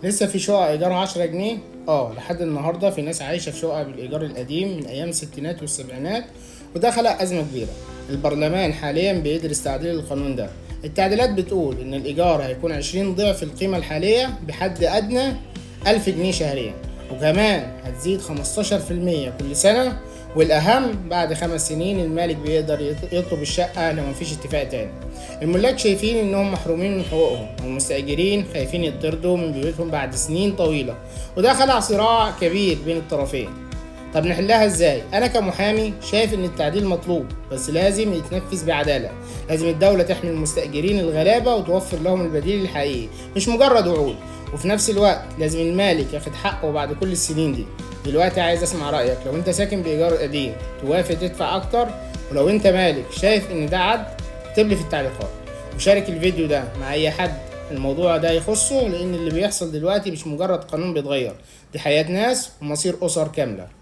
لسه في شقق ايجارها 10 جنيه؟ لحد النهارده في ناس عايشه في شقق بالايجار القديم من ايام الستينات والسبعينات، وده خلق ازمة كبيرة. البرلمان حاليا بيدرس تعديل القانون ده. التعديلات بتقول ان الايجار هيكون 20 ضعف القيمة الحالية بحد ادنى 1000 جنيه شهريا، وكمان هتزيد 15% كل سنه. والاهم بعد 5 سنين المالك بيقدر يطلب الشقة لو مفيش اتفاق تاني. الملاك شايفين انهم محرومين من حقوقهم، والمستأجرين خايفين يطردوا من بيوتهم بعد سنين طويلة، وده خلق صراع كبير بين الطرفين. طب نحلها ازاي؟ انا كمحامي شايف ان التعديل مطلوب، بس لازم يتنفذ بعدالة. لازم الدولة تحمي المستأجرين الغلابة وتوفر لهم البديل الحقيقي، مش مجرد وعود. وفي نفس الوقت لازم المالك ياخد حقه بعد كل السنين دي. دلوقتي عايز اسمع رأيك، لو انت ساكن بإيجار قديم توافق تدفع اكتر؟ ولو انت مالك شايف ان ده عدل؟ اكتب لي في التعليقات، وشارك الفيديو ده مع اي حد الموضوع ده يخصه، لان اللي بيحصل دلوقتي مش مجرد قانون بيتغير، دي حياة ناس ومصير اسر كاملة.